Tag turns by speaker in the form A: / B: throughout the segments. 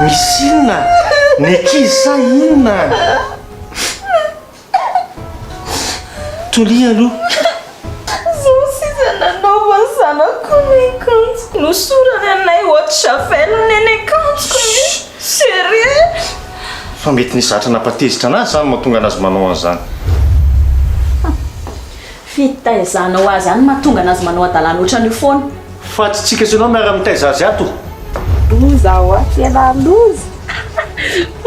A: Misy inona? Ny ankizy sa inona? Tolia aloha.
B: Zao sisa nanaovan'ny zanako ny akanjoko. Nosorany anay eau de javel ny akanjoko e. Sérieux?
A: Fa mety nisy zatra nampatezitra anazy zany mahatonga anazy manao an'izany.
C: Fitaizanao azy ihany mahatonga anazy manao hadalana ohatran'io foana.
A: Fa tsy tsika sy enao miara mitaiza azy ato.
B: Loza hoa, tena loza.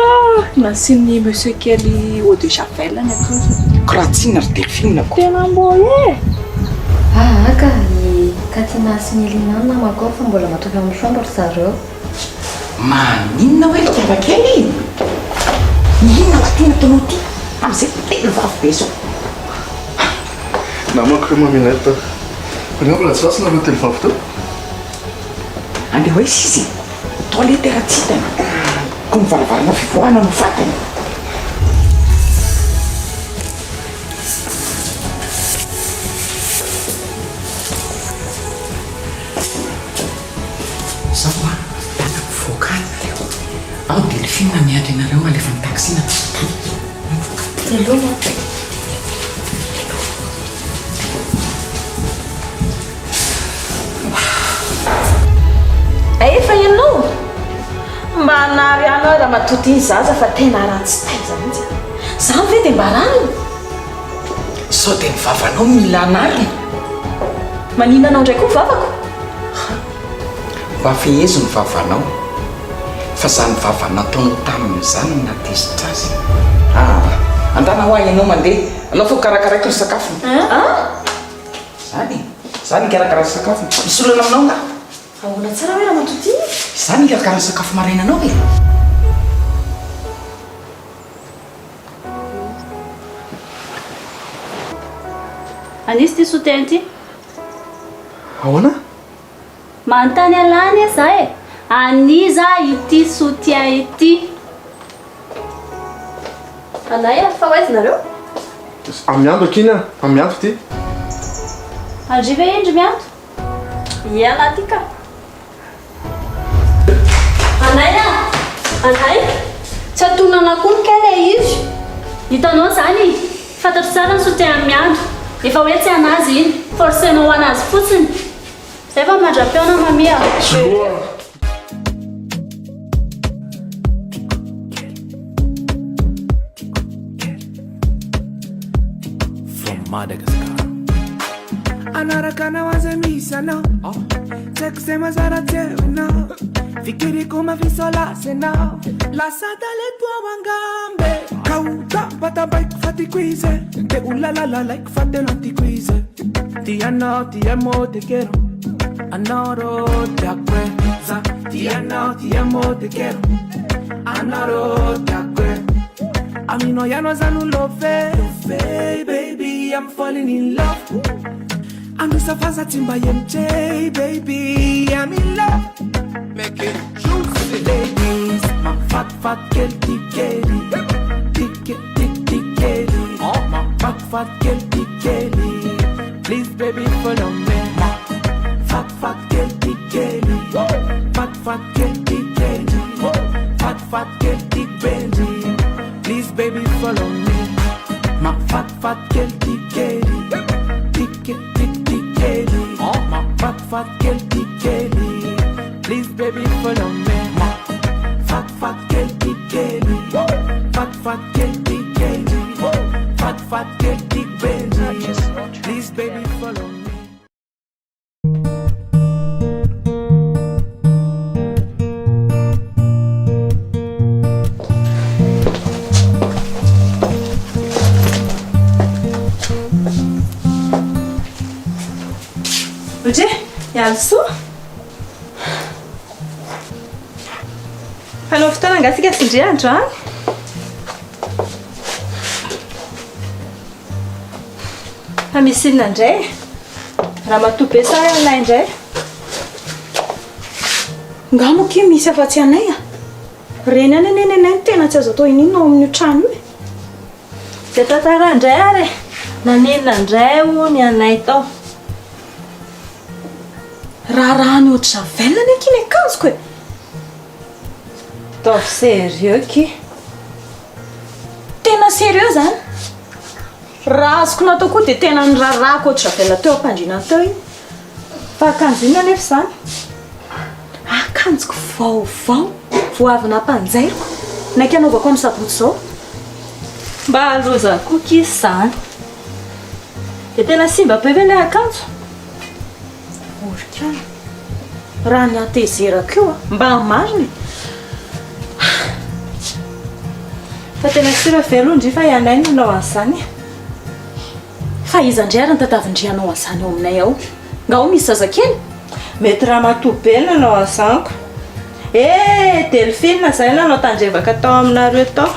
B: Ah, nasian'ny monsieur kely eau de javel ny akanjony.
D: Ko raha tsinona ry Delphine ko.
B: Tena mbô e!
E: Aa ka, i Katina sy Melina no namako ao fa mbola matory ao amin'ny chambre ry zareo.
D: Maninona hoe ry kiala kely e? Inona raha ty nataonao ty amin'izay telovavy be zao?
F: Namako ireo maminette. Fa nga mbola tsy lasa nareo telovavy teo?
D: Andeha ho aiza izy e? Toilette raha tsy hitany. Koa ny varavarana fivoahana no fatiny. Zao a, dada mivoaka any nareo. Ao Delphine miandry anareo alefa ny taxi na tsy tany.
E: Veloma.
C: Efa ianao? Mba hanary ihany aho ramatoa ty ny zaza fa tena ratsy taiza mihitsy a. Zany ve dia mba rariny?
D: Sao dia ny vavanao mila anarina?
C: Maninona anao indray koa ny vavako?
D: Mba fehezo ny vavanao fa zany vava nataonao taminy zany no nahatezitra azy. Aa! Andana hoa ianao mandeha, alao fa ho karakaraiko ny sakafony.
C: Aa!
D: Zany e! Za nikarakara ny sakafony. Misy olana aminao nga?
C: Ahoana tsara hoe ramatoa ty?
D: Za nikarakara ny sakafo marainanao e!
G: An'iza ity soutien ity?
F: Ahoana?
G: Manontany an'lah anie za e! An'iza ity soutien ity?
E: Anay a! Fa ho aiza nareo?
F: Amianto akia iny a! Amianto ity.
G: Andry ve iny ry Mianto?
C: Ie anah ty ka.
G: Anay a! Anay! Tsy atonana akory kay ilay izy. Hitanao izany? Fantatro tsara ny soutien an'i Mianto. Efa hoe tsy an'azy iny. Forcer-nao ho an'azy fotsiny. Zay fa mandra-pihaona Mamie a!
F: Soloa.
H: From Madagascar.
I: Anaraka anao aza misy anao Tsy haiko izay mazara tsy hainao Fikiriko mafisolasy anao Lasa talento ao angambe Kaota batabaiko fa tiako izy Te ho lalalalaiko fa tena tiako izy Ti anao ti amo te quiero Anao tiako e Za ti anao ti amo te quiero Anao tiako e Aminao ihany aza no love Baby I'm falling in love Anosafaza tsy mba MJ Baby I'm in love
H: Make it juicy.
I: Ladies Mafatifaty kely ty kely Ty ke- ty ty kely Mafatifaty kely ty kely Please baby follow me Mafatifaty kely ty kely Fatifaty kely ty kely Fatifaty kely ty bendy Please baby follow me Mafatifaty kely ty kely Ty ke- ty ty kely Mafatifaty kely ty kely Please baby follow me Mafatifaty kely ty kely Fatifaty kely ty kely Fatifaty kely ty bendy Please baby follow me
B: Ohatry e, miala soa. Hanao fotoana angaha tsika sy ndry androany? Fa misy inona indray? Ramatoa be sa ialahy indray? Nga moa kia misy afa-tsy anay a? Reny ihany anie nenay no tena tsy azo atao ininona ao amin'io trano io e. Dia tantara indray ary e. Naninona indray hono ny anay tao? Raharahany eau de javel anie akia ny akanjoko e. ataovy sérieux ki.
C: Tena sérieux zany. Raha azoko natao koa dia tena nirarahako eau de javel teo am-pandriana teo iny.
B: Fa akanjo inona anefa izany?
C: Akanjoko vaovao vao avy nampanjairiko, naika hanaovako amin'ny sabotsy izao.
B: Mba loza koa kis izany. Dia tena simba be ve ilay akanjo?
C: Orikana, raha ny hatezerako io a, mba marina e!
B: Fa tena sûr ve aloha ndry fa i Anay no nanao an'izany e?
C: Fa iza ndray ary no tadiavin-dry hanao an'izany ao aminay ao? Nga ao misy zazakely?
B: Mety ramatoa be no nanao an'izany ko. Eh! Delphine izay no nanao tandrevaka tao aminareo tao.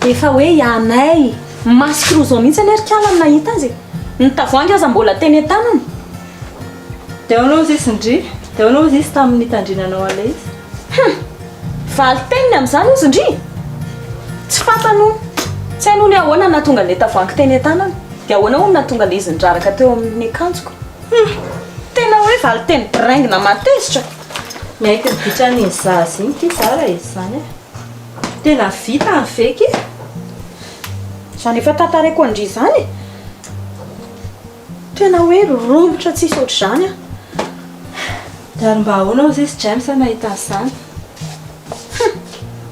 C: Efa hoe i Anay masque roa izao mihitsy anie ry kala no nahita azy e! Ny tavoahangy aza mbola teny an-tanany.
B: Dia ahoana hozy izy ndry? Dia ahoana hozy izy tamin'ny nitandrinanao an'ilay izy?
C: Hum! Valin-teniny amin'izany hozy ndry? Tsy fantany hono. Tsy hainy hono hoe ahoana no nahatonga an'ilay tavoahangy teny an-tanany. Dia ahoana hono nahatonga an'ilay izy niraraka teo amin'ny akanjoko. Hum! Tena hoe valin-teny boraingina mahatezitra.
B: Miaiky ny ditran'iny zaza iny ity za raha izy izany e. Tena vita ny ve ki?
C: Izany efa tantaraiko an-dry izany e! Tena hoe romotra tsisy ohatr'izany aho.
B: Dia ary mba ahoana hozy izy James nahita an'izany?
C: Hum!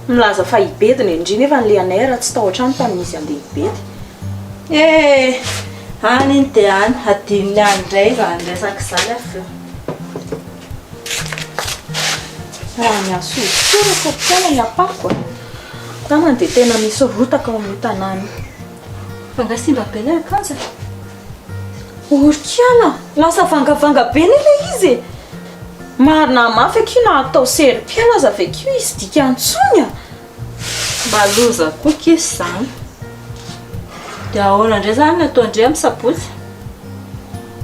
C: Milaza fa hibedy ny an-dry nefa ny leanay raha tsy tao an-trano tamin'izy handeha hibedy.
B: Eh! Any iny dia any, hadinony any indray izany resaka izany avy eo.
C: Raha ny hasosorako ry mpiana ny apako a! Angambany dia tena misy rotaka ao amin'io tanàna io.
B: Fa nga simba be ilay akanjo e?
C: Orikala! Lasa vangavanga be anie ilay izy e! Marina mafy akia na atao serpiana aza ve ko hisy dikany intsony a!
B: Mba loza koa kis izany. Dia ahoana indray izany ny ataon-dry amin'ny sabotsy?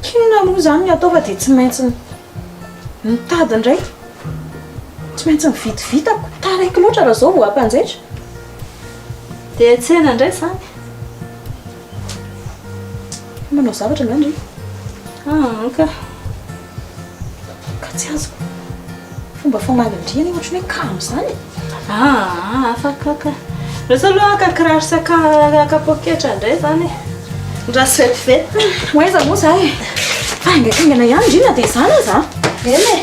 C: K'inona moa izany ny atao fa dia tsy maintsy mitady indray. Tsy maintsy mividy vitako. Taraiky loatra raha izao vao hampanjaitra.
B: Dia tsena indray izany?
C: Manao zavatra angaha ndry?
B: Aa ka.
C: Ka tsy azoko. Fomba famangin-dry anie ohatran'ny hoe kamo izany e.
B: Aa afaka ka. Lasa aloha haka kiraro sy haka haka poketra indray izany e. Andraso vetivety.
C: Ho aiza moa izaho e? Fa haingankaingana ihany ndry na dia izany aza a.
B: Eny e.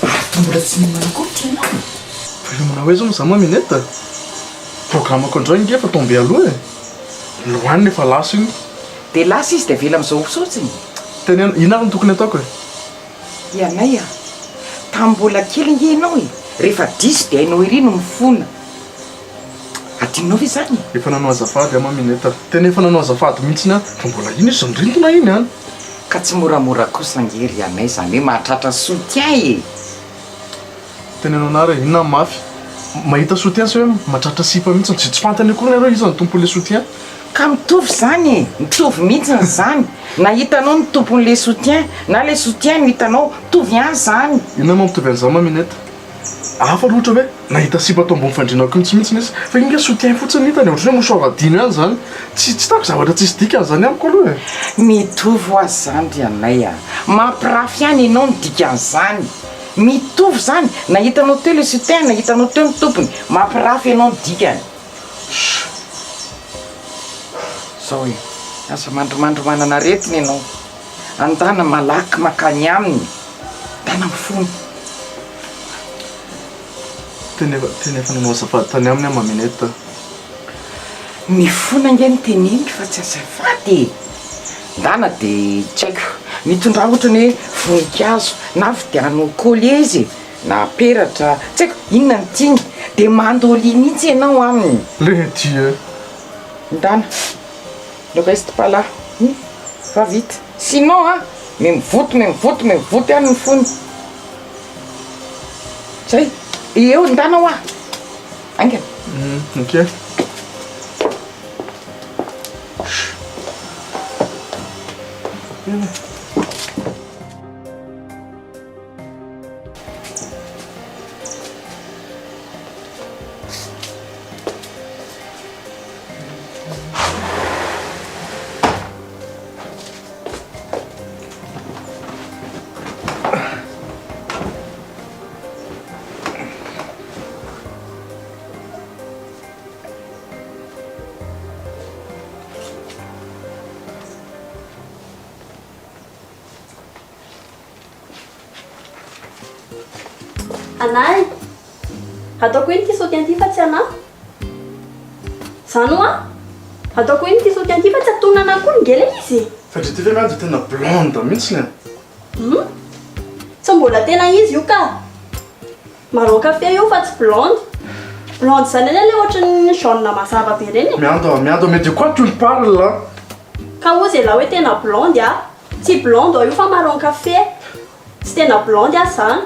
D: Ary toa mbola tsy miomana akory ty ianao e?
F: Fa hiomana ho aiza moa za ma Minette? Programme-ko indray ange efa tombé aloha e! Lohanina efa lasa iny.
D: Dia lasa izy dia avela amin'izao fotsiny?
F: Teneno, inona ary no tokony ataoko e?
D: Ianay a! Tamin'ny mbola kely ange ianao e! Rehefa diso dia hainao ery no mifona. Adinonao ve izany e?
F: Efa nanao azafady aho ma Minette a! Tena efa nanao azafady mihitsiny aho fa mbola iny izy nirintona iny an!
D: Ka tsy moramora kosa ange ry anay izany hoe mahatratra soutien e!
F: Teneno anah re, inona ny mafy? Mahita soutien sa hoe mahatratra sipa mihitsy? Tsy tsy fantany akory nareo iza no tompon'le soutien.
D: Ka mitovy izany e! Mitovy mihitsiny izany! Na hitanao ny tompon'le soutien, na le soutien no hitanao, mitovy ihany izany!
F: Inona moa mitovy an'izany ma Minette? Hafa aloha ohatra hoe nahita sipa tao ambony fandriana ko mihitsy mihitsy izy fa iny nge soutien fotsiny no hitany e, ohatran'ny hoe mouchoir adino ihany izany, tsy tsy hitako zavatra tsisy dikany izany amiko aloha e!
D: Mitovy hoa izany ry anay a! Mampirafy ihany ianao ny dikan'izany! Mitovy izany, na hitanao teo le soutien na hitanao teo ny tompony, mampirafy ianao ny dikany. Shh. Zao e, aza mandrimandry manana aretina ianao. Andana malaky makany aminy, ndana mifona.
F: Tena efa tena efa nanao azafady tany aminy aho ma Minette a.
D: Mifona ange no teneniko fa tsy azafady e! Ndana de tsy haiko, mitondrà ohatrany hoe voninkazo na vidiano collier izy e, na peratra, tsy haiko inona no tiany, de mandolia mihitsy ianao aminy.
F: Le Dieu!
D: Ndana, ne reste pas là, hum, va vite, sinon an, me mivoto, me mivoto, me mivoto ihany ny fony. Zay, eo ndana hoa, haingana.
F: Hum, ok.
G: Anay! Ataoko ino ity soutien ity fa tsy anah? Zany hoa? Ataoko ino ity soutien ity fa tsy atonona anah akory nge le izy e!
F: Fa ndry ty ve miandry tena blonde mihitsy e!
G: Hum! Tsy mbola tena izy io ka! Marron café io fa tsy blonde. Blonde zany anie le ohatran'ny jaune mazava be reny e.
F: Miando ah, miando mais de quoi tu me parles là?
G: Ka hozy elah hoe tena blonde ah. Tsy blonde io fa marron café. Tsy tena blonde ah zany.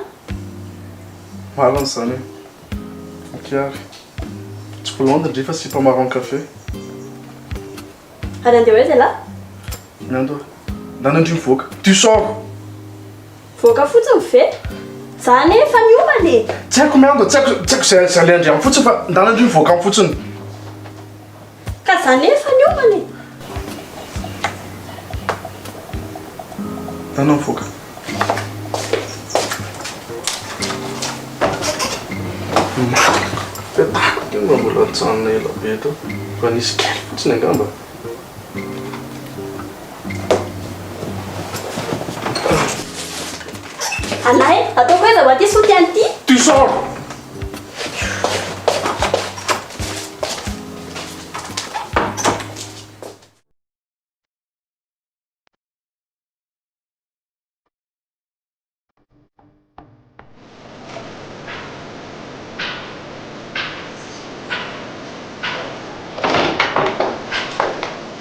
F: Marina zany e. Ok ary. Tsy blonde ndry fa sipa marron café.
G: Ary andeha ho aiza elah?
F: Miando ah. Ndana ndry mivoaka. Tu sors!
G: Voaka fotsiny ve? Za anie efa niomana e!
F: Tsy haiko miando, tsy haiko, tsy haiko izay izay alehan-dry any fotsiny fa ndana ndry mivoaka any fotsiny.
G: Ka za anie efa niomana e!
F: Ndana mivoaka. Petahako ity mba mbola nijanona ela be teo. Fa nisy kely fotsiny angamba.
G: Anay, ataoko aiza ho aty soutien ity?
F: Tu sors!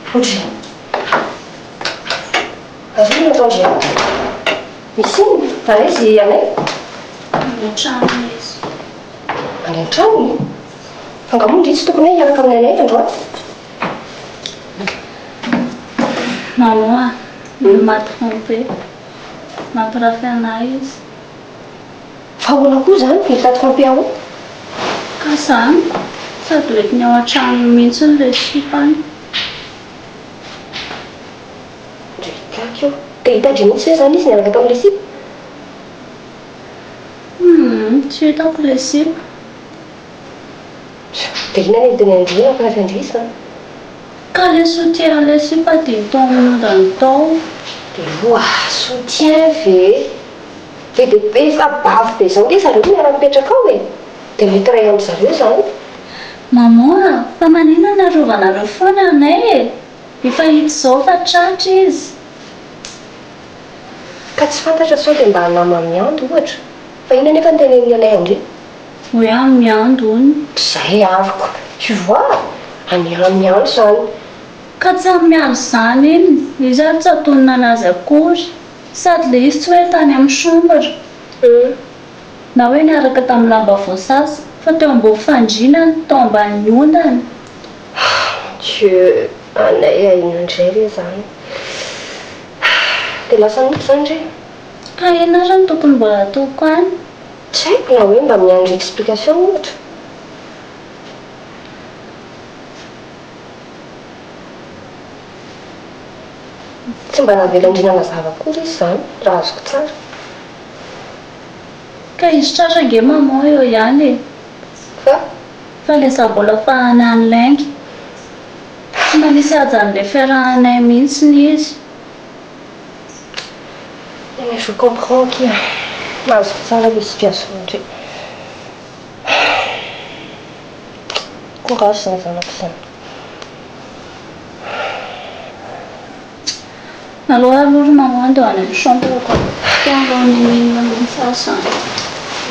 E: Ohatry. Ary inona ataon-dry zareo? Misy inona? Ary aiza i Anay?
G: Any an-tranony izy.
E: Any an-tranony? Fa angaha moa ndry tsy tokony hoe hiaraka amin'i Anay androany?
G: Maman a, il m'a trompé. Mampirafy anah izy.
E: Fa ahoana koa izany? Il t'a trompé ahoana?
G: Ka zany, sady hoentiny ao an-tranony mihitsy ilay sipany.
E: Ndry gaga io. Dia hitadry mihitsy ve izany izy niaraka tamin'ilay sipa?
G: Humm, tsy hitako ilay sipa.
E: Dia inona anie no tenenin-dry hoe mampirafy an-dry izany?
G: Ka le soutien an'ilay sipa dia tao amin'ny ondany tao.
E: Dia oa soutien ve? Be dia be efa bavy be izao nge zareo no miara-mipetraka ao e! Dia mety iray amin-dry zareo izany.
G: Maman a! Fa maninona no arovanareo foana anay e? Efa hita izao fa tratra izy.
E: Ka tsy fantatra sao dia mba naman'i Miando ohatra? Fa inona anefa no tenenin'i Anay an-dry?
G: Hoe any Miando hono.
E: Zay aroko. Tu vois? Any Miando zany.
G: Ka tsy any Miando zany iny. Izy ary tsy antonona anazy akory. Sady le izy tsy hoe tany amin'ny chambre. Na hoe niaraka tamin'ny lamba voasasa. Fa teo ambony fandriana, tao ambanin'ny ondana.
E: Ah mon Dieu, anay aina indray re zany. Dia lasa nody zany re?
G: Ka inona ary no tokony mbola ataoko any?
E: Tsy haiko na hoe mba miandry explication ohatra. Tsy mba navelan-dry nanazava akory izy izany, raha azoko tsara.
G: Ka izy tratra ange maman eo ihany e!
E: Fa?
G: Fa le za mbola fahana any lainga. Tsy manisy haja an'le fiarahanay mihitsiny izy.
E: Mais je comprends akia. Azoko tsara le situation ndry. Courage zany zanako zany.
G: Aleo aloha ry maman dia any amin'ny chambre-ko any. Te hanao n'inon'inona mihitsy aho zany.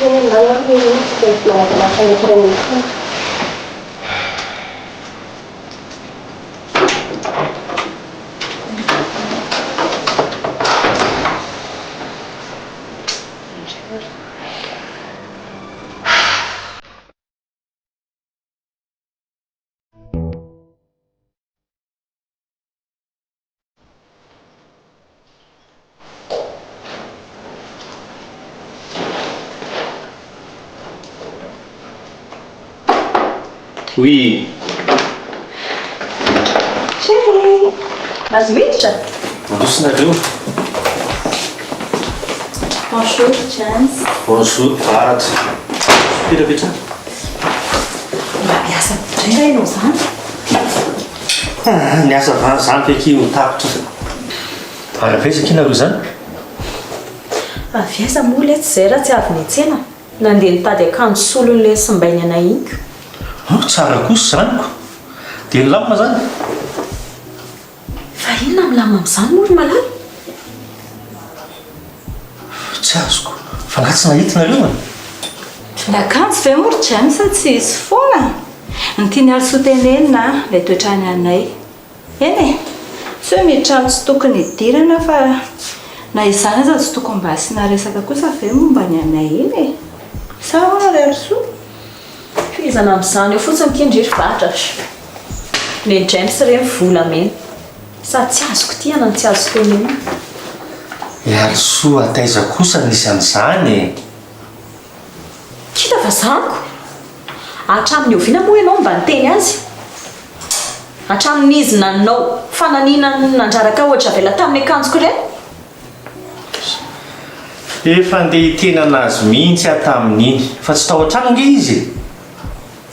E: Eny an-dalana aloha iny tsy dia manara-maso an'ilay firenena foana.
A: Oui.
C: Chérie! Mahazo miditra?
A: Mandroso nareo.
B: Bonjour James.
A: Bonjour Varatra. Mipetrapetraha.
B: Mba miasa indray ra ianao izany?
A: Ah, ny asa va izany ve akia ho tapitra. Ary avy aiza akia nareo izany?
C: Avy aiza moa letsy izay raha tsy avy niantsena? Nandeha nitady akanjo solon'ilay simbainy anay iny ko.
A: Oh, tsara kosa izany ko. Dia nilamina izany?
C: Fa inona milamina amin'izany moa ry malala?
A: Tsy azoko. Fa angaha tsy nahita nareo e?
B: Ny akanjo ve moa ry James tsy hisy foana? Ny tian'i Alisoa tenenina ilay toetrany anay. Eny e! Tsy hoe miditra amin'ny tsy tokony hidirana fa na izany aza tsy tokony mba asiana resaka kosa ve momba ny anay iny e! Sa ahoana ry Alisoa?
C: Tohizana amin'izany eo fotsiny ity ndry ry Vatra. Nen'i James ireny volamena. Sady tsy azo kitihana no tsy azo tenenina.
A: I Alisoa taiza kosa nisy an'izany e!
C: Kita fa zaniko! Hatramin'ny oviana moa ianao no mba niteny azy? Hatramin'izy nanao fananiana nandraraka eau de javel tamin'ny akanjoko ireny?
A: Efa andeha hiteny an'azy mihitsy aho tamin'iny, fa tsy tao an-trano ange izy e!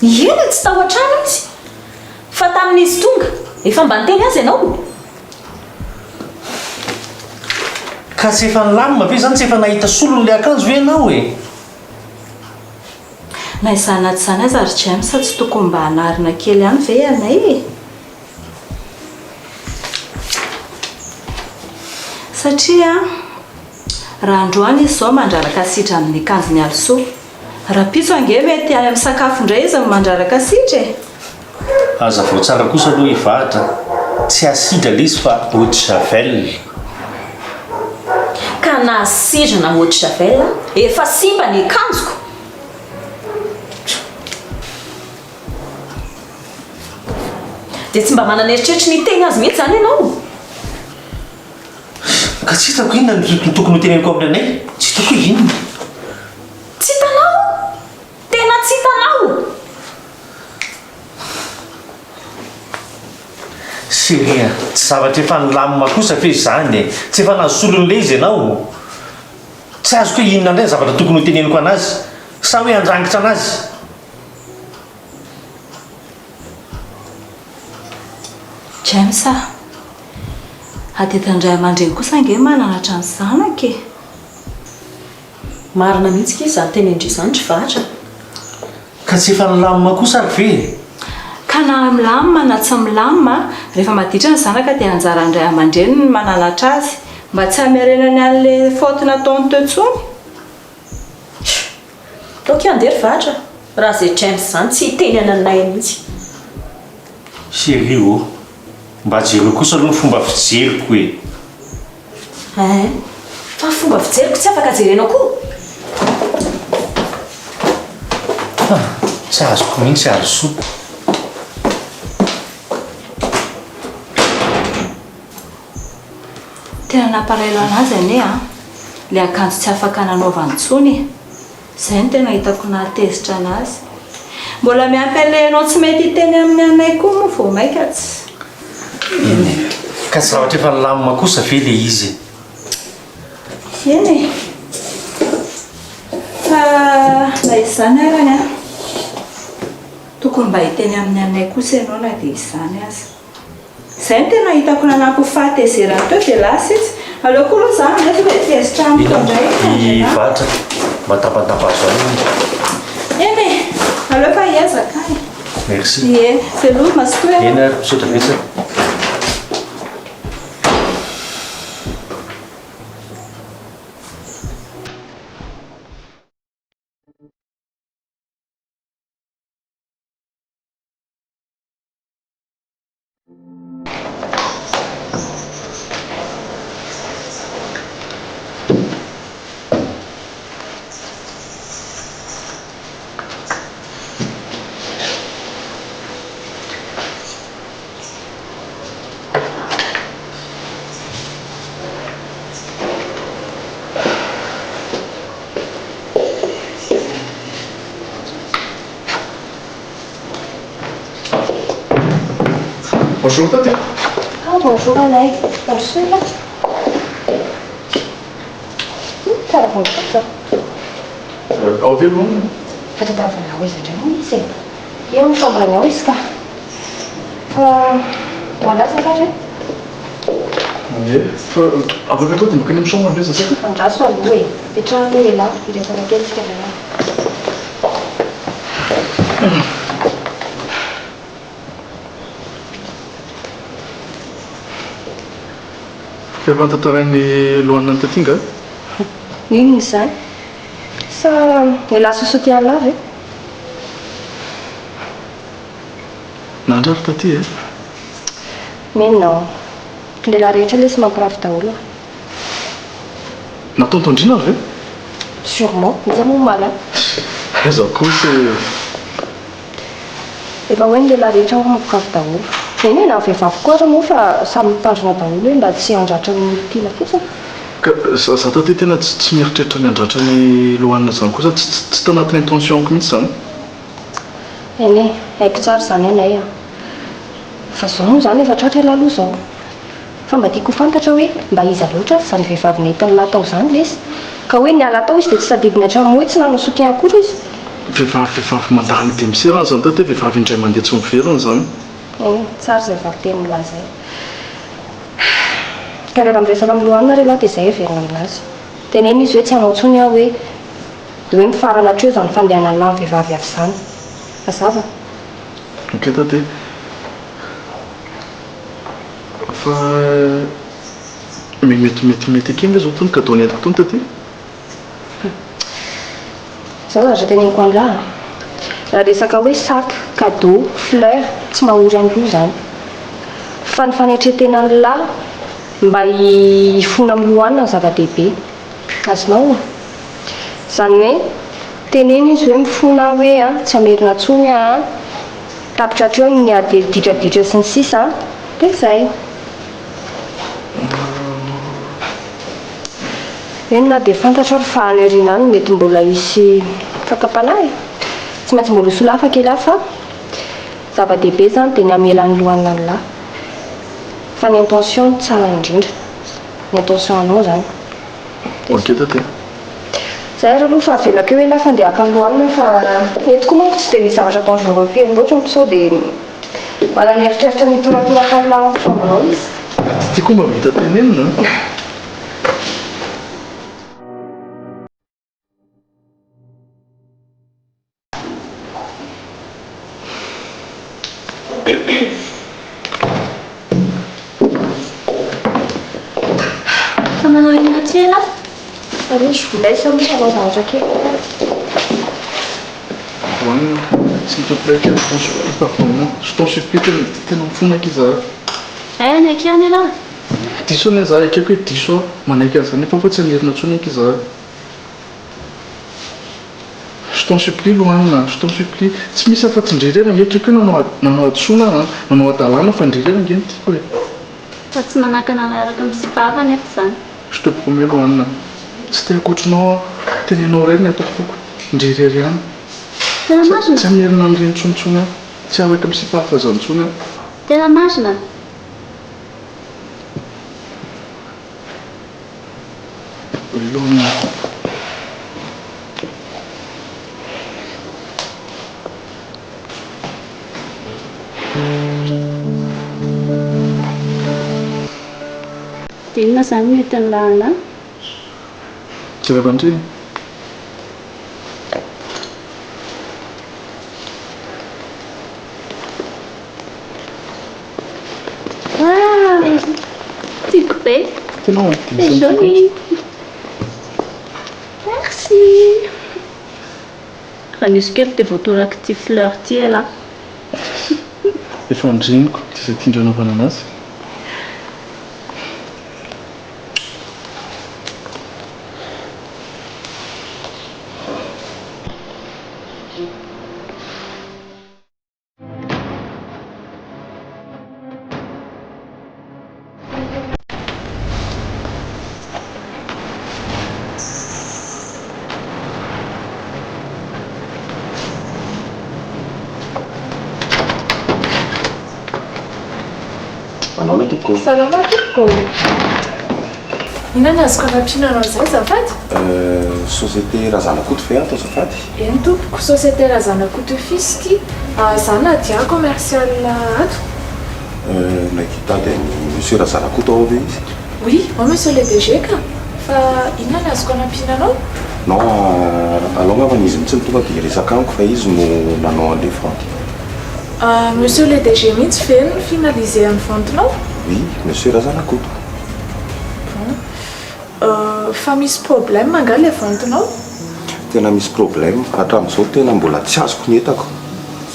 C: Eny e, tsy tao an-trano izy. Fa tamin'izy tonga, efa mba niteny azy ianao?
A: Ka tsy efa nilamina ve izany? Tsy efa nahita solony ilay akanjo ve ianao e?
B: Na izany na tsy izany aza ry James tsy tokony mba hanarina kely ihany ve ianay e? Satria raha androany izy izao mandraraka asidra amin'ny akanjon'i Alisoa. Rahampitso ange mety any amin'ny sakafo indray izy no mandraraka asidra e!
A: Hazavao tsara kosa aloha i Vahatra, tsy asidra ilay izy fa eau de javel.
C: Ka na asidra na eau de javel, efa simba ny akanjoko! Dia tsy mba manana eritreritry ny hiteny azy mihitsy izany ianao?
A: Ka tsy hitako inona no tokony ho teneniko amin'ny anay, tsy hitako hoe inona.
C: Tsy hitanao? Tena tsy hitanao?
A: Chérie a, tsy zavatra efa nilamina kosa ve izany e? Tsy efa nahazo solon'ilay izy ianao? Tsy azoko hoe inona indray ny zavatra tokony ho teneniko an'azy? Sa hoe handrangitra an'azy?
B: James a! Adidin'ny ray aman-dreny kosa ange mananatra ny zanaka e!
C: Marina mihitsy k'y izany tenin-dry izany ry Vatra a!
A: Ka tsy efa nilamina kosa ary ve e?
B: Ka na milamina na tsy milamina, rehefa maditra ny zanaka dia anjaran'ny ray aman-dreny ny mananatra azy, mba tsy hamerenany an'ilay faute nataony teo intsony.
C: Ok andeha ry Vatra a! Raha izay James izany tsy hiteny ananay mihitsy.
A: Chérie ô! Mba jereo kosa aloha ny fomba fijeriko e!
C: Hein! Fa ny fomba fijeriko tsy afaka jerenao koa?
A: Ha! Tsy azoko mihitsy Harisoa.
B: Tena nampalahelo anazy anie an! Ilay akanjo tsy afaka nanaovany intsony e! Izay no tena hitako nahatezitra anazy. Mbola miampy an'ilay ianao tsy mety hiteny amin'ny anay koa moa vao maika tsy.
A: Eny e! Ka tsy zavatra efa nilamina kosa ve ilay izy
B: e? Eny e! Fa na izany arany an, tokony mba hiteny amin'ny anay kosa ianao na dia izany aza. Izay no tena hitako nanampy ho fahatezerany teo dia lasa izy. Aleo koa aloha za mandeha tonga dia tezitra amiko indray
A: I Vatra, mba tampatampazo ahy hono.
B: Eny e! Aleo fa hiezaka aho e.
A: Merci.
B: Ie, veloma, mazotoa ianao.
A: Eny ary, misaotra betsaka.
F: Bonjour Taty.
E: Ah bonjour Anay. Mandrosoa elah. Tsara voninkazo zao.
F: Ao ve aloha?
E: Fa tadiavinao ho aiza indray moa izy e? Eo amin'ny chambre-ny ao izy ka. Fa ho an'azy angaha re?
F: Ie, fa afaka atao dia mankany amin'ny chambre ve za sa?
E: Andraso aloha e. Petraho aloha elah, hiresaka kely tsika avy eo.
F: Efa notantarain'i Loana an'i Taty nga?
E: Inona izany? Sa elah sosoa an'lah ve?
F: Nandra ry Taty e!
E: Mais non. Ny lehilahy rehetra lesy mampirafy daholo a.
F: Na tonton Drina ary ve?
E: Sûrement, iza moa malin?
F: Aiza kosa e!
E: Efa hoe ny lehilahy rehetra hono mampirafy daholo. Eny e, na ny vehivavy koa ary moa fa samy mitandrina daholo hoe mba tsy handratra ny olon-tiana fotsiny.
F: Ka za taty tena tsy mieritreritra ny handratra ny Lohanina izany kosa, tsy tanatin'ny intention-ko mihitsy izany.
E: Eny e, haiko tsara izany anay an. Fa zao moa izany efa tratra ialahy aloha izao. Fa mba tiako ho fantatra hoe mba iza loatra ary izany vehivavy nentin'lah tao izany lesy? Ka hoe niala tao izy dia tsy tadidiny hatramin'ny hoe tsy nanao soutien akory izy.
F: Vehivavy vehivavy mandany dia miserana izany taty vehivavy indray mandeha tsy miverina izany.
E: Eny, tsara izay valin-tenin'lah izay. Ka rehefa miresaka amin'ny lohanina re lah dia izay heverina aminazy. Teneno izy hoe tsy hanao intsony aho hoe dia hoe mifarana hatreo izany fandehanan'lah amin'ny vehivavy hafa izany. Mazava?
F: Ok taty. Fa mety mety mety ekeny ve zao tony cadeau nentiko tony taty?
E: Zao zavatra teneniko anlah a! Raha resaka hoe sac, cadeau, fleur, tsy mahory an'loha zany. Fa ny fanetren-tenan'lah mba hifona amin'ny lohanina no zava-dehibe. Azonao? Zany hoe teneno izy hoe mifona aho hoe a, tsy hamerina tsony aho an, tapitra hatreo ny ady didradidra sy ny sisa an, dia zay. Eny na dia fantatro ary fa any aoriana any mety mbola hisy fakam-panahy e! Tsy maintsy mbola ho solafaka elah fa zava-dehibe izany dia ny hamela ny lohan'ny an'lah. Fa ny intention no tsara indrindra. Ny intention anao izany.
F: Ok taty a.
E: Zay ary aloha fa avelako eo elah fa ndeha haka ny lohanina fa eto koa manko tsy dia misy zavatra dangereux firy loatra sao dia manana eritreritra ny hitoratoraka an'lah ao chambre ao izy.
F: Ty koa mba vita tenenina an.
G: Fa manao inona aty ialahy?
E: Allez, je vous laisse aloha hanao zavatra kely.
F: Hoanina, s'il te plaît, je t'en supplie, pardonne-moi. Je t'en supplie, tena tena mifona aky izaho.
G: Hay any aky ihany ialahy.
F: Diso anie izaho, ekeko hoe diso aho, manaiky an'izany nefa fa tsy hamerina intsony aky izaho. Je t'en supplie Loana, je t'en supplie. Tsy misy afa-tsy ndry irery ange tiako hoe nanao nanao hadisoana aho an, nanao hadalana fa ndry irery ange no tiako e.
G: Fa tsy manakana anay araka ny sipa hafa anefa izany.
F: Je te promets Loana, tsy te hankotrinao aho, tenenao irery ny ato am-poko, ndry irery ihany.
G: Tena marina?
F: Tsy hamerina an'ireny intsony intsony aho, tsy hiaraka amin'ny sipa hafa izany intsony aho.
G: Tena marina?
F: Veloma.
G: Dia inona izany no entin'ny lalana?
F: Jereo ndry e.
G: Ah! Tiako be.
F: Tena
G: C'est joli. Merci. Raha nisy kely dia voatorak'ity fleur ity elah.
F: Efa andriniko dia izay tian-dreo anaovana anazy.
J: tompoko.
K: Salama tompoko. Inona no azoko anampiana anao izay azafady?
J: Société Razanakoto ve ato azafady?
K: Eny tompoko, société Razanakoto fils ity. Za Nadia commercial ato.
J: Nahita an'i Monsieur Razanakoto ao ve izy?
K: Oui, ao Monsieur le DG ka. Fa inona no azoko anampiana anao?
J: Non, alao angambany izy mihitsy no tonga dia hiresaka amiko fa izy no nanao an'ilay vente.
K: Monsieur le DG mihitsy ve no ni-finaliser ny vente-nao?
J: Oui, Monsieur Razanakoto.
K: Bon. Fa misy problème angaha ilay vente-nao?
J: Tena misy problème. Hatramin'izao tena mbola tsy azoko ny entako.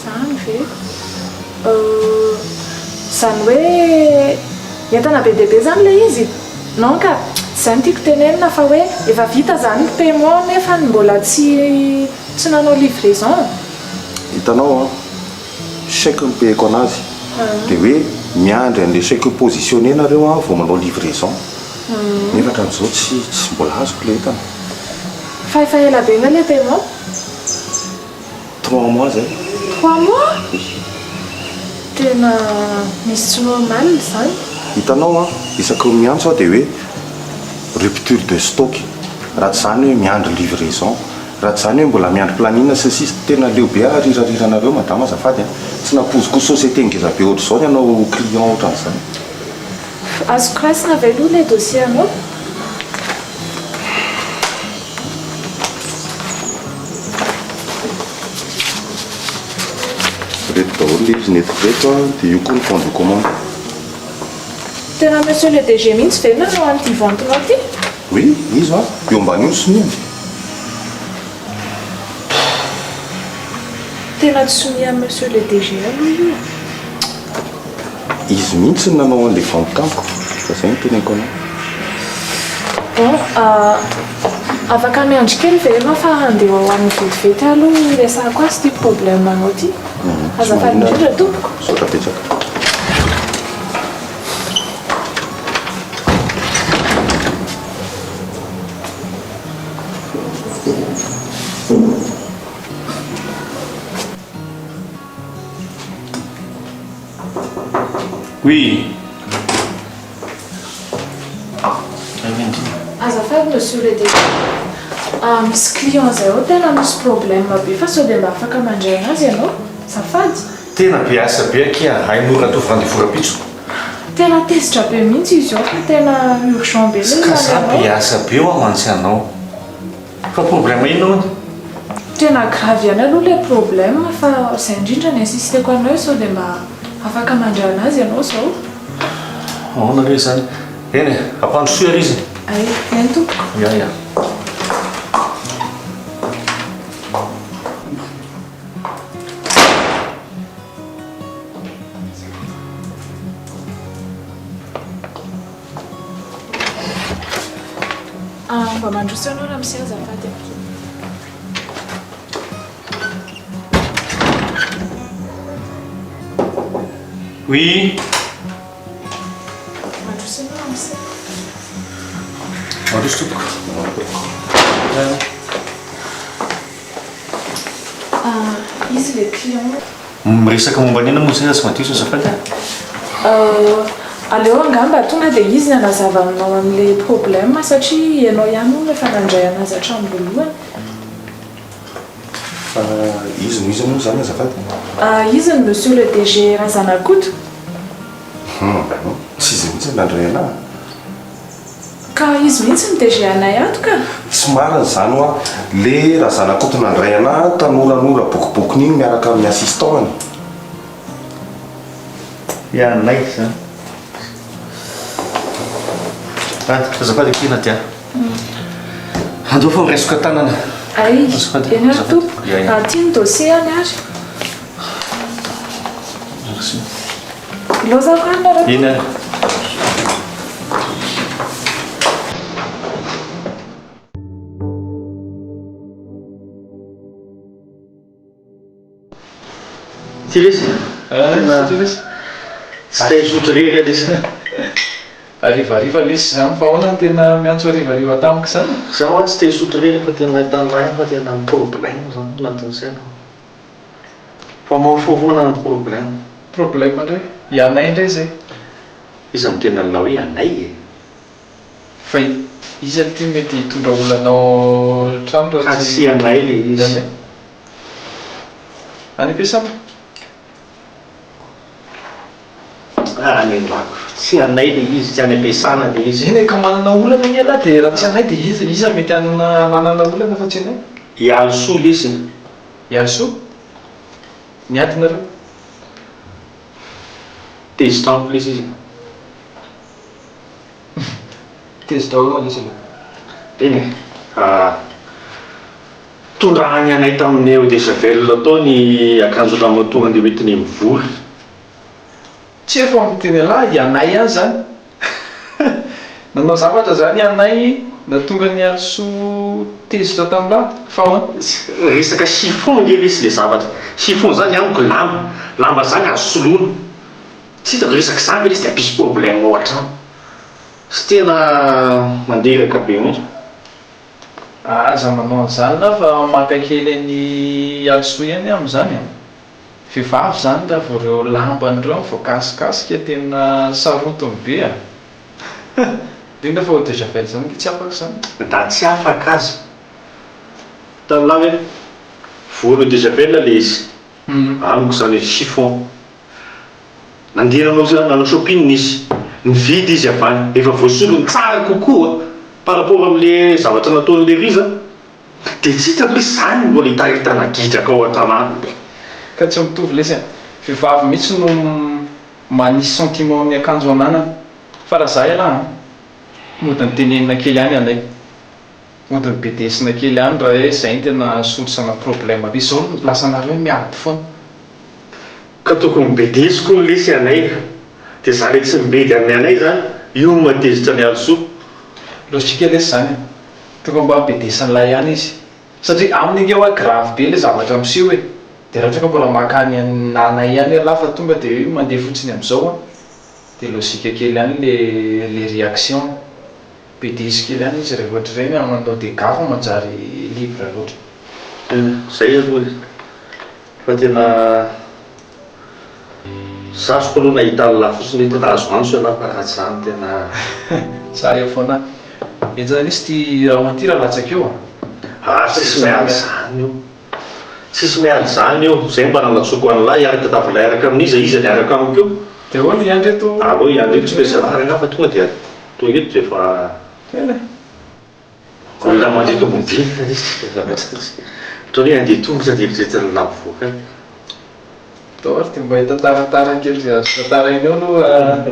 K: Zany ve? Zany hoe entana be dia be zany ilay izy? Non ka, tsy izay no tiako tenenina fa hoe efa vita zany ny paiement nefa mbola tsy tsy nanao livraison.
J: Hitanao an, chèque no payeko anazy. Dia hoe miandry an'ilay chèque positionné nareo an vao manao livraison. Nefa hatramin'izao tsy tsy mbola azoko ilay entana.
K: Fa efa ela be nga ilay paiement?
J: 3 mois zay.
K: 3 mois?
J: Oui.
K: Tena misy tsy normal zany.
J: Hitanao an, isaky ny miantso aho dia hoe rupture de stock. Raha tsy izany hoe miandry livraison. Raha tsy izany hoe mbola miandry planning sy ny sisa. Tena leo be aho rirariranareo madama azafady an. Tsy nampoiziko société ngeza be ohatr'izao ny hanao client ohatran'izany.
K: Azoko raisina ve aloha ilay dossier anao?
J: Reto daholo ilay izy nentiko reto an, dia io koa ny bon de commande.
K: Tena monsieur le DG mihitsy ve nanao an'ity vente-nao ity?
J: Oui, izy an, eo ambany io ny soniany.
K: Tena tsy sonia monsieur le DG aloha io.
J: Izy mihitsy no nanao an'ilay vente tamiko, fa izay no teneniko anao.
K: Bon, afaka miandry kely ve ianao fa handeha ho any vetivety aloha hiresahako azy ity problème anao ity. Azafady indrindra tompoko.
J: Misaotra betsaka.
A: Oui.
K: Azafady monsieur le DG. Misy client zay ao tena misy problème be fa sao dia mba afaka mandray anazy ianao? Azafady.
A: Tena be asa be akia, hay mora ataovy rendez-vous rapitso.
K: Tena tezitra be mihitsy izy ao fa tena urgent be ilay
A: Ka za be
K: ilana anao.
A: asa be ho amantsy anao. Fa problème inona hono?
K: Tena grave ihany aloha ilay problème fa izay indrindra no insisteko anao sao dia mba afaka mandray anazy ianao izao.
A: Ahoana re izany? Eny e, ampandrosoy ary izy.
K: Ay, eny tompoko.
A: Ya ya.
K: Mba mandroso ianao ramose azafady e.
A: Oui.
K: Mandroso ianao ramose.
A: Mandroso tompoko.
K: Izy le client.
A: Miresaka momba ny inona moa izay azo madio azafady?
K: Aleo angamba tonga dia izy ny hanazava aminao amin'ilay problème satria ianao ihany hono efa nandray anazy hatramin'ny voalohany.
J: Fa izy no iza moa izany azafady?
K: Izy ny monsieur le DG Razanakoto.
J: Hum, tsy izy mihitsy no nandray anahy.
K: Ka izy mihitsy no DG anay ato ka.
J: Tsy marina izany hoa. Le Razanakoto nandray anahy tanoranora bokobokony iny miaraka amin'ny assistant-ny.
A: Ianay izany. Any, azafady akia Nadia. Andao fa ho raisiko an-tanana.
K: Ay,
A: Azafady,
K: eny ary
A: azafady.
K: tompoko.
A: Ya, ya.
K: Aty ny dossier any ary.
A: Merci.
K: Ilozako any nareo.
A: Eny ary. Ty lesy.
L: Ah, ty lesy.
A: Tsy te hisotro irery lesy.
L: Harivariva lesy izany fa ahoana no tena miantso harivariva tamiko izany?
A: Za hoa tsy te hisotro irery fa tena nahitana ahy fa tena problème zany anatin'ny saina. Fa mahafoana ny problème.
L: Problème indray? Ianay indray izay.
A: Iza no tena anao hoe anay e?
L: Fa iza ity mety hitondra olana ao an-trano raha
A: Ka tsy anay le izy.
L: Any am-piasana?
A: Any an-dako. Tsy anay le izy, tsy any am-piasana le izy.
L: Eny e, ka manana olana anie ialahy dia raha tsy anay dia iza, iza mety hanana hanana olana fa tsy anay?
A: I Alisoa lesy.
L: I Alisoa? Niady nareo?
A: Tezitra amiko lesy izy.
L: Tezitra ahoana lesy ianao?
A: Eny e. Tondrahany anay tamin'ny eau de javel tao ny akanjo ramatoa handeha hoentiny mivory.
L: Tsy efa miteny an'lah i Anay ihany zany. Nanao zavatra zany i Anay nahatonga an'i Alisoa tezitra tamin'lah fa ahoana?
A: Resaka chiffon nge lesy le zavatra. Chiffon zany amiko lamba. Lamba zany azo soloina. Tsy hitako resaka zany ve lesy de hampisy problème ao an-trano. Tsy tena mandreraka be mihitsy.
L: Aza manao an'izany lah fa maka kely an'i Alisoa ihany aho amin'izany e. Vehivavy izany raha vao ireo lambany ireo no voakasikasika tena sarotiny be a! Indrindra fa eau de javel izany ange tsy afaka izany.
A: Da tsy afaka aza. Hitan'lah ve? Voan'ny eau de javel le izy. Amiko izany hoe chiffon. Nandeha nanao nanao shopping izy. Nividy izy avy any. Efa voasolony tsara kokoa par rapport amin'le zavatra nataon'le ry zany. Dia tsy hitako hoe izany no mbola hitaritana gidraka ao an-tanàna.
L: Ka tsy mitovy lesy a! Vehivavy mihitsy no manisy sentiment amin'ny akanjo ananany. Fa raha za ialahy an, mody nitenenina kely ihany anay. Mody nibedesina kely ihany raha hoe zay no tena source ana problème be. Zao no lasa nareo miady foana.
A: Ka tokony bedesiko hono lesy anay a! Dia za le tsy mibedy amin'ny anay zany, io no mahatezitra an'i Alisoa.
L: Logique lesy zany e! Tokony mba bedesin'lah ihany izy. Satria aminy ange hoa grave be le zavatra miseho e! Dia raha ohatra ka mbola maka any anay ihany ialahy fa tonga dia hoe mandeha fotsiny amin'izao an! Dia logique kely ihany le le réaction. Bedeso kely ihany izy rehefa ohatr'ireny an, manao dégâts fa manjary libre loatra.
A: Zay aloha e! Fa tena sarotra aloha nahita an'lah fotsiny hoe tena azo antso ialahy fa raha tsy izany tena.
L: Za eo foana. Henjana lesy ity rahona ity raha latsaka eo a.
A: Ah tsisy miady zany eo. Tsisy miady zany eo. Zay mba nanatsoko an'lah hiaraka tadiavin'lah hiaraka amin'iza iza niaraka amiko eo.
L: Dia ahoana i Andry eto?
A: Aleo i Andry eto tsy maintsy rariny fa tonga dia tonga eto dia efa.
L: Tena e.
A: Olona mandeha tomobile izy Ohatran'ny hoe handeha tongotra dia eritreretin'ny lavo voaka any.
L: Atao ary dia mba hitantarantara kely izay azo tantaraina eo aloha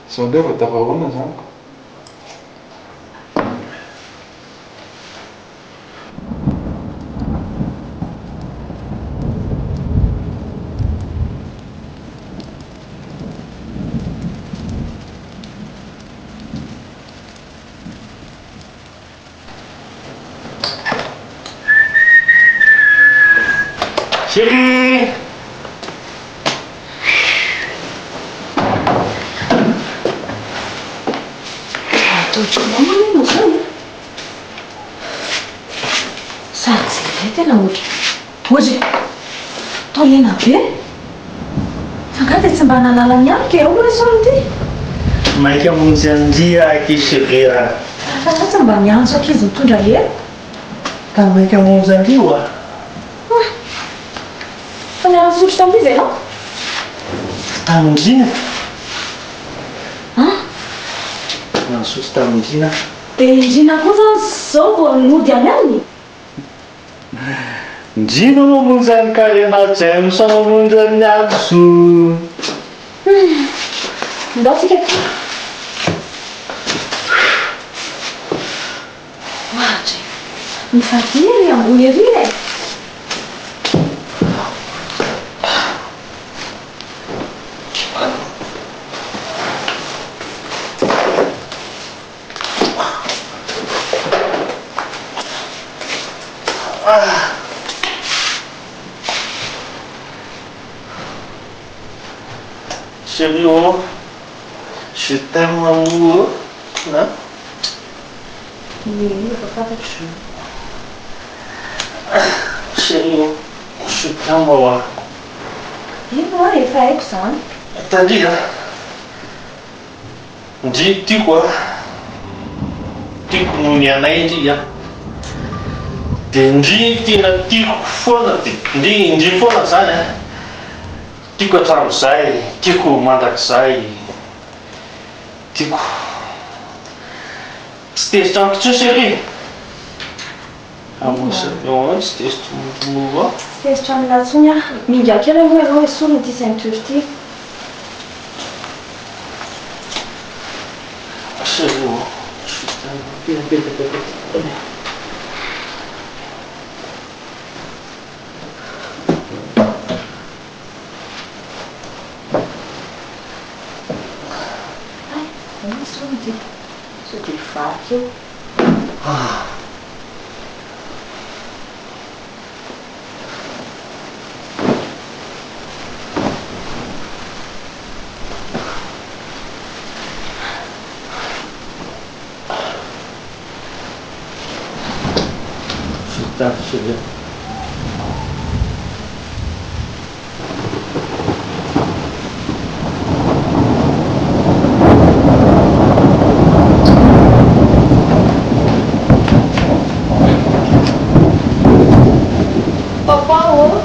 L: sao indray vao tafahoana izany ko.
A: Chérie!
C: Ataotro mama anie ianao izany e! Sady izay indray tena ohatra ohatra e! Taolena be! Fa angaha dia tsy mba nanala ny aloka e? Ao aloha izao ity!
A: Maika hamonjy an-dry aky chérie a!
C: Fa angaha tsy mba miantso ankizy mitondra elo?
A: Ka maika hamonjy an-dry oa!
C: Hum! Fa niara-nisotro tamin'iza ianao?
A: Tamin-dry.
C: An?
A: Niara-nisotro tamin-dry aho.
C: Dia i Ndrina koa izany izao vao nody any aminy?
A: Ndry no mamonjy an'i Karena James mamonjy an'i Alisoa.
C: Hum! Ndao tsika aty. Oadry! Mivadia ery ambony ery e!
A: Chérie ô, je t'aime amour ô, an?
C: Iny efa fantatro izany.
A: Chérie ô, je t'aime oa.
C: Ino oa, efa haiko izany.
A: Tandria an. Ndry tiako a! Tiako noho ny anay ndry a! Dia ndry tena tiako foana dia ndry ndry foana zany a! Tiako hatramin'izay, tiako mandrakizay, tiako. Tsy tezitra amiko intsony chérie? Amoa tsy tezitra moa.
E: Tsy tezitra aminà intsony aho. Minga kely aloha ianao esorina ity ceinture ity.
A: Chérie ô, je t'aime.
E: Hay, esorina ity. Sao dia vaky eo.
A: Vita chérie.
E: Papa ô!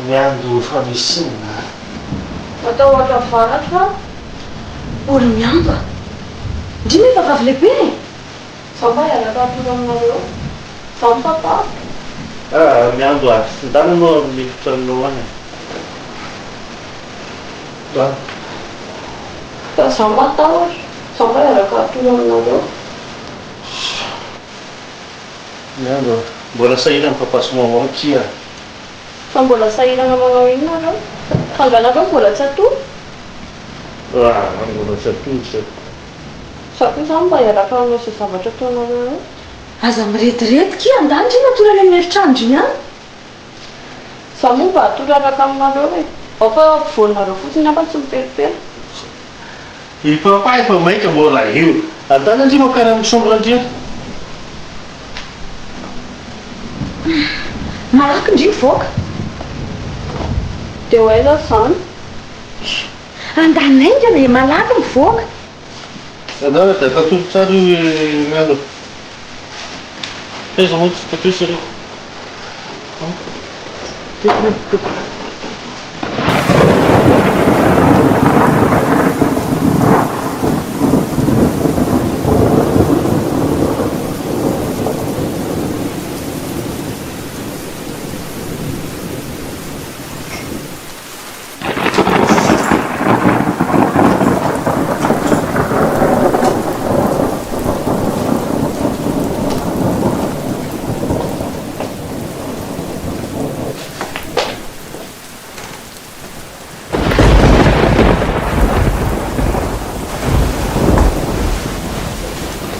A: Miandry fa misy inona?
E: Matahotra varatra aho.
C: Olo mianto a! Ndry nefa vavy lehibe e!
E: Zao mba hiaraka hatory aminareo. Zao ny papa.
A: Ah, miandry a! Ndana anao amin'ny efitranonao any e. Ndana.
E: Fa zao matahotra. Zao mba hiaraka hatory aminareo.
A: Miandry a! Mbola sahirana papa sy maman akia.
E: Fa mbola sahirana manao inona nareo? Fa nga nareo mbola tsy hatory?
A: Ah, mbola tsy hatory zay.
E: Za koa zany mba hiaraka hanao izay zavatra ataonareo eo.
C: Aza mirediredy kia, andany ndry matory any amin'ny efitrano-ndry any.
E: Za moa mba hatory hiaraka aminareo e. Ao fa eo ampovoanareo fotsiny aho fa tsy mipelipela.
A: I papa efa maika mbola eo. Andany ndry mankany amin'ny chambre ndry any.
C: Malaky ndry mivoaka.
E: Dia ho aiza izany?
C: Andany haingana e, malaky mivoaka.
A: Anao dia atatory tsara io Mialo. Aiza moa tsy tatoy sareo?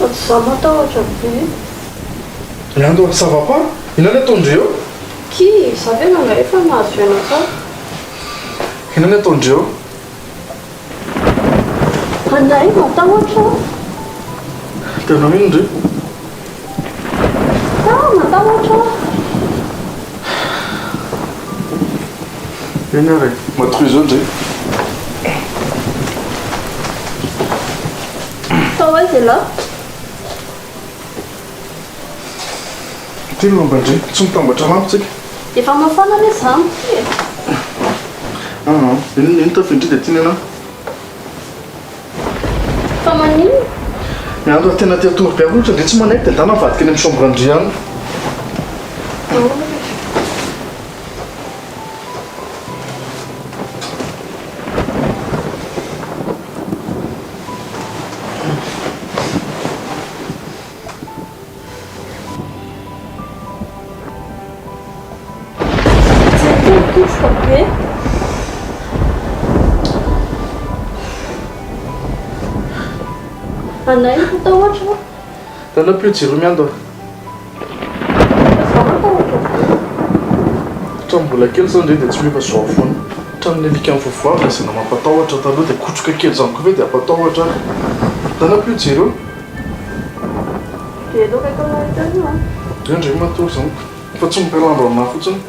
E: Sady za matahotra be.
F: Mianto a, ça va pas? Inona ny ataondreo eo?
E: Ki, za ve rangahy efa nahazo aina tsara?
F: Inona ny ataondreo?
G: Anay, matahotra aho.
F: Dia anao inona ndry?
G: Ah, matahotra aho.
F: Eny ary e, matoria izao ndry.
G: Tao aiza ialahy?
F: Ity ny lamba-ndry, tsy mitambatra lamba tsika.
G: Efa mafana anie izany ity e.
F: Aa, iny iny tafindry dia tiany ianao.
G: Fa maninona?
F: Miandry tena te hatory be aho loatra ndry tsy manaiky dia ndana mivadika any amin'ny chambre-ndry any.
G: Tsy haiko mikofoka be. Anay matahotra aho.
F: Tana ampio jiro miando a.
G: Za matahotra be.
F: Hatramin'ny mbola kely zao ndry dia tsy miova zao foana. Hatramin'ny alika mivoavoa lazaina mampatahotra taloha dia kotroka kely zany koa ve dia hampatahotra ary. Tana ampio jiro.
G: Dia aloha akaiky anao eto io an.
F: Eo ndry matory zany fa tsy miray lamba aminahy fotsiny.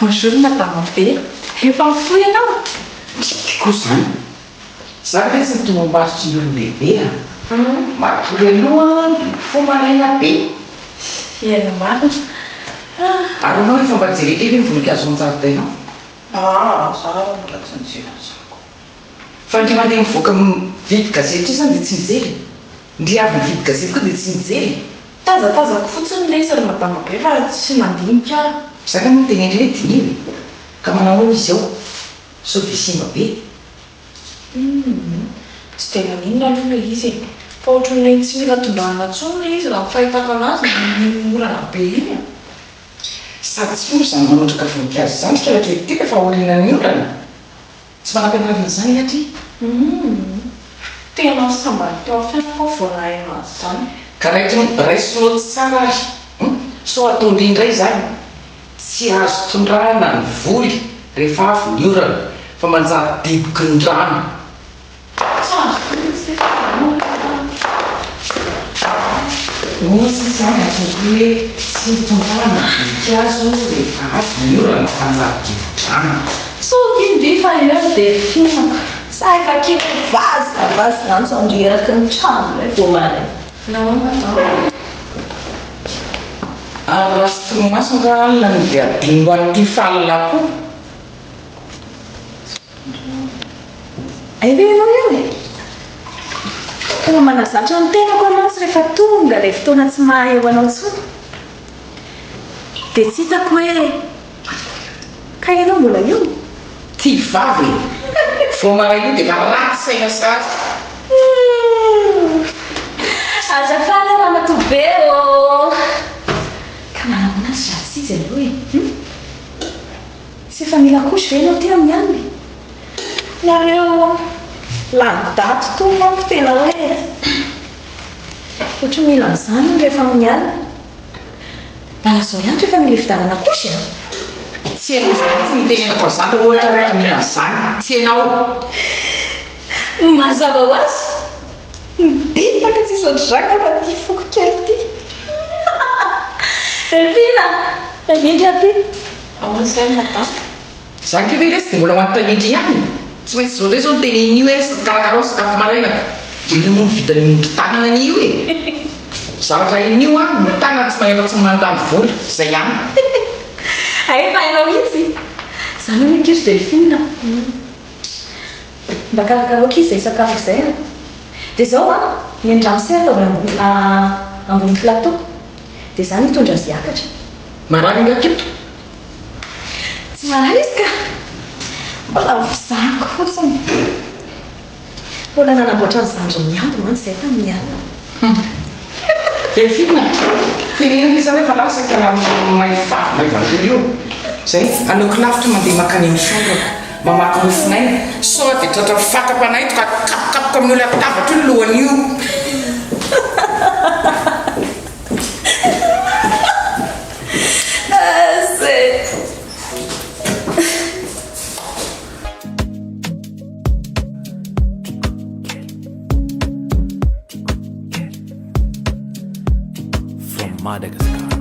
K: Bonjour madame be. Efa mifoha ianao?
D: Ty koa zany. Za ve tsy ny tombom-barotry ny olon-dehibe a! Matory aloha dia mifoha maraina be.
K: Eny marina.
D: Ary ianao efa mba jereko ve ny voninkazo ao an-jaridaina ao?
M: Aa, za mbola tsy nijery an'izany ko.
D: Fa ndry mandeha mivoaka mividy gazety io zany dia tsy mijery? Ndry avy mividy gazety koa dia tsy mijery?
M: Tazatazako fotsiny ilay izy ry madama be fa tsy nandinika aho.
D: Za nga moa miteny indry hoe diniho e! Ka manao ahoana izy ao? Sao dia simba be?
M: Humm, tsy dia maninona aloha ilay izy e! Fa ohatran'ny hoe tsy mila tondrahana intsony ilay izy raha ny fahitako anazy iny orana be iny e!
D: Sady tsy moa izany manondraka voninkazo izany ry kalakely ity rehefa aorianan'ny orana? Tsy manam-pianarana izany i Atria?
M: Humm, tena sambany teo amin'ny fiainako aho vao naheno an'izany.
D: Ka raiso naoty tsara ary hum, sao ataon-dry indray izany. Tsy azo tondrahana ny voly rehefa avy ny orana fa manjary diboky ny rano. Misy izany antsoiko hoe tsy tondrahana ny voninkazo rehefa avy ny orana fa manjary dibo-drano.
B: Sao indry fa eo ny delphinako. Sa efa kely vazy vazy antso andry eraky ny trano indray vao maraina.
M: Nahoana madama?
D: Ary raha tsy torimaso angaha alina no dia adino aty fahalalako.
C: Hay ve ianao io e? Tena manazatra ny tenako aho mantsy rehefa tonga ilay fotoana tsy maha eo anao intsony. Dia tsy hitako hoe kay ianao mbola eo?
D: Ty vavy e! Vao maraina io dia efa ratsy saina sahady.
B: Humm! Azafady ramatoa be ô!
C: Ka manahoana ry ratsy izy aloha e? Hum? Tsy efa mila couche ve ianao ty amin'ny alina e?
M: Nareo lany daty toa manko tena hoe
C: Ohatry ny mila an'izany hono rehefa amin'ny alina. Mba lazao ihany fa efa mila hividianana couche a!
D: Tsy ianao izany tsy nitenenako an'izany raha ohatra hoe mila an'izany. Tsy ianao.
B: Mazava ho azy. Mibitaka tsisy ohatr'izany angamba ity foko kely ity.
G: Delphine a! Indry aty.
M: Ahoana izay ry madama?
D: Zany kay ve lesy dia mbola ho anontanian-dry ihany? Tsy maintsy izao indray izao no teneniny io hoe karakarao ny sakafo maraina ka. Inona moa no vitan'io ondry tanana anie io e? Zavatra hain'io an, ny tanana tsy mahay afa-tsy ny mandany vola, izay ihany.
C: Hay efa hainao mihitsy. Izany hono akia ry Delphine a. Mba karakarao akia izay sakafo izay an. Dia izao an, ny an-dramose ataovy ambony ambony plateau. Dia izaho no hitondra azy hiakatra.
D: Marary angaha Kito?
C: Tsy marary izy ka! Mbola hofizahako fotsiny. Mbola nanamboatra ny zandriny miandry mantsy izahay tamin'ny alina.
D: Delphine, teneno izy zany hoe fa lasa ka raha may vavy may vantolo io. Zay, aleoko lavitra mandeha mankany amin'ny chambre-ko, mamaky mofonaina, sao dia tratran'ny fakam-panahy eto ka kapokapoka amin'io latabatra io ny lohan'io.
H: From Madagascar.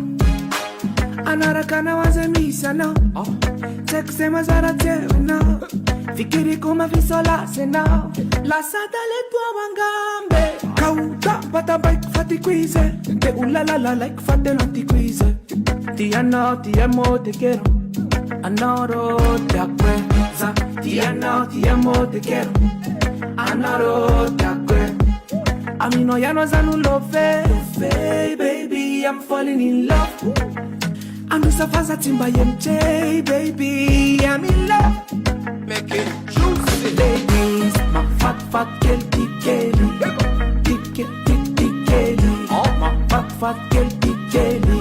I: Anaraka anao aza misy anao Tsy haiko izay mazara tsy eo ianao Fikiriko mafisolasy ianao Lasa talento ao angamba e Kaoka batabaiko fa tiako izy e Te ho lalalalaiko fa tena tiako izy e Ti anao ti amo te quiero Anao tiako e Za ti anao ti amo te quiero Anao tiako e Aminao ihany aza no love Love baby I'm falling in love Androsa fa tsy mba MJ baby I'm in love
H: Make it juicy.
I: Ladies Mahafatifaty kely ty kely Ty ke ty ty kely Mahafatifaty kely ty kely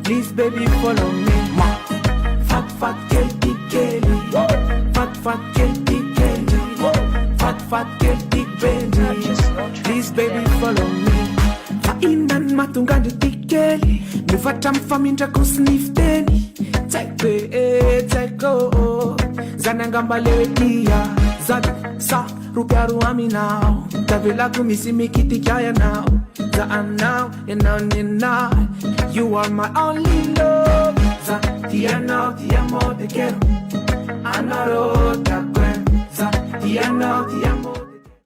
I: Please baby follow me Mahafatifaty kely ty kely Fatifaty kely ty kely Fatifaty kely ty baby Please baby follow me Fa inona no mahatonga andry ty kely Miova hatramin'ny famindrako sy ny fiteny Tsy haiko e, tsy haiko ô Zany angamba le hoe tia Zany sa ropiaro aminao Tavelako misy mikitika ianao Za aminao, ianao ny anahy You are my only love. Za tia anao, ti amo, te quiero. Anareo tiako e. Za tia anao, ti amo.